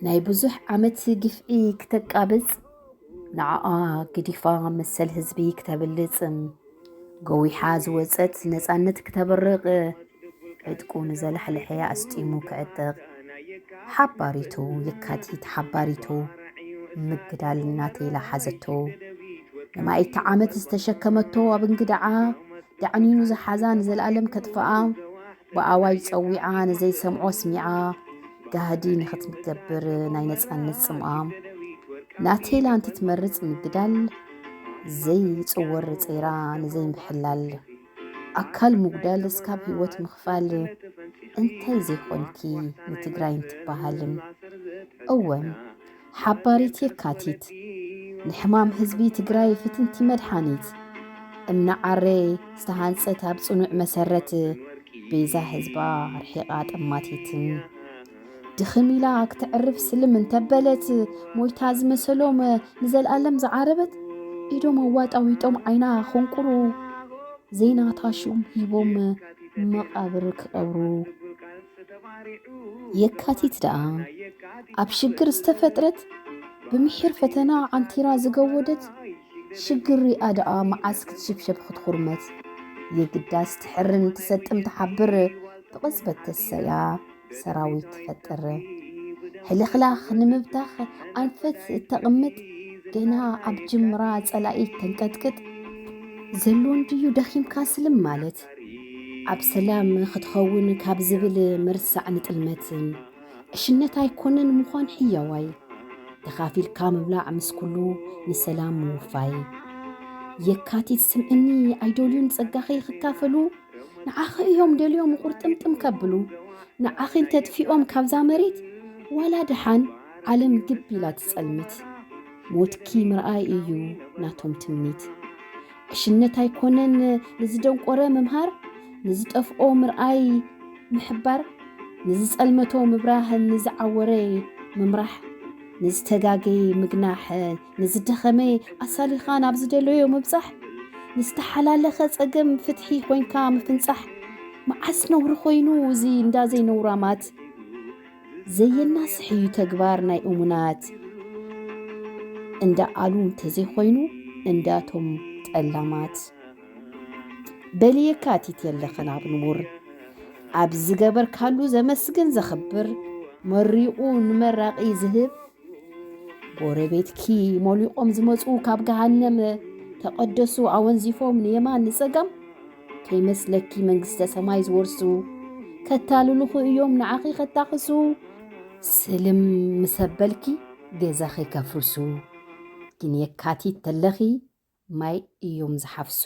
ናይ ብዙሕ ዓመት ግፍዒ ክተቃብጽ፣ ንዓኣ ግዲፋ መሰል ህዝቢ ክተብልጽ፣ ገዊሓ ዝወጸት ነጻነት ክተበርቕ፣ ዕጥቁ ንዘላሕልሐ ኣስጢሙ ክዕጥቕ፣ ሓባሪቱ የካቲት ሓባሪቱ፣ ምግዳል ናቴላ ሓዘቶ። ንማእቲ ዓመት ዝተሸከመቶ ኣብ እንግድዓ፣ ዳዕኒኑ ዝሓዛ ንዘለኣለም ከጥፍኣ፣ ብኣዋጅ ጸዊዓ ንዘይሰምዖ ኣስሚዓ፣ ጋህዲ ንኽትገብር ናይ ነጻነት ጽምኣ። ናቴላ እንትትመርጽ ምግዳል፣ ዘይጽወር ጸይራ ንዘይምሕላል። ኣካል ምጉዳል እስካብ ህይወት ምኽፋል፣ እንታይ ዘይኾንኪ ንትግራይ እንትበሃል። እወ፣ ሓባሪት የካቲት፣ ንሕማም ህዝቢ ትግራይ ፍትንቲ መድሓኒት፣ እምኒ ዓረ ዝተሃንጸት ኣብ ጽኑዕ መሰረት፣ ቤዛ ህዝባ ኣርሒቓ ጠማቲት። ድኽም ኢላ ክተዕርፍ ስልም እንተበለት፣ ሞይታ ዝመሰሎም ንዘለኣለም ዝዓረበት፣ ኢዶም ኣዋጣዊጦም ዓይና ኾንቁሩ፣ ዘይናታ ሹም ሂቦም መቓብር ክቐብሩ። የካቲት ደኣ ኣብ ሽግር ዝተፈጥረት፣ ብምሒር ፈተና ዓንቲራ ዝገወደት፣ ሽግር ሪኣ ደኣ መዓስ ክትሽብሸብ ክትኹርመት? የግዳስ ትሕርን ትሰጥም ትሓብር፣ ብቕጽበት ተሰያ ሰራዊት ትፈጥር። ሕልኽላኽ ንምብታኽ ኣንፈት እተቕምጥ፣ ገና ኣብ ጅምራ ጸላኢት ተንቀጥቅጥ። ዘሎ እንድዩ ደኺምካ ስልም ማለት፣ ኣብ ሰላም ክትኸውን ካብ ዝብል ምርሳዕ ንጥልመት። ዕሽነት ኣይኮነን ምዃን ሕያዋይ፣ ተኻፊልካ ምብላዕ ምስ ኩሉ ንሰላም ምውፋይ። የካቲት ስምዕኒ ኣይደልዩን ጸጋኺ ክካፈሉ፣ ንዓኺ እዮም ደልዮም ቁርጥምጥም ከብሉ። ንዓኺ እንተጥፊኦም ካብዛ መሬት፣ ዋላ ደሓን ዓለም ግብ ኢላ ትጸልምት። ሞትኪ ምርኣይ እዩ ናቶም ትምኒት። ዕሽነት ኣይኮነን ንዝደንቆረ ምምሃር፣ ንዝጠፍኦ ምርኣይ ምሕባር፣ ንዝጸልመቶ ምብራህ፣ ንዝዓወረ ምምራሕ፣ ንዝተጋገየ ምግናሕ፣ ንዝደኸመ ኣሳሊኻ ናብ ዝደለዮ ምብጻሕ፣ ንዝተሓላለኸ ጸገም ፍትሒ ኮይንካ ምፍንጻሕ። መዓስ ነውሪ ኮይኑ እዚ እንዳ ዘይነውራማት? ዘየናስሕ እዩ ተግባር ናይ እሙናት፣ እንዳ ኣሉ እንተዘይኮይኑ እንዳቶም ጠላማት። በሊ የካቲት የለኽን ኣብ ንቡር፣ ኣብ ዝገበርካሉ ዘመስግን ዘኽብር፣ መሪቑ ንመራቒ ዝህብ፣ ጎረቤትኪ ሞሊቖም ዝመጹ ካብ ገሃነም፣ ተቐደሱ ኣወንዚፎም ንየማን ንጸጋም፣ ከይመስለኪ መንግስተ ሰማይ ዝወርሱ፣ ከታልሉኺ እዮም ንዓኺ ከታኽሱ። ስልም ምስ ኣበልኪ ገዛኺ ከፍርሱ፣ ግን የካቲት ተለኺ ማይ እዮም ዝሓፍሱ።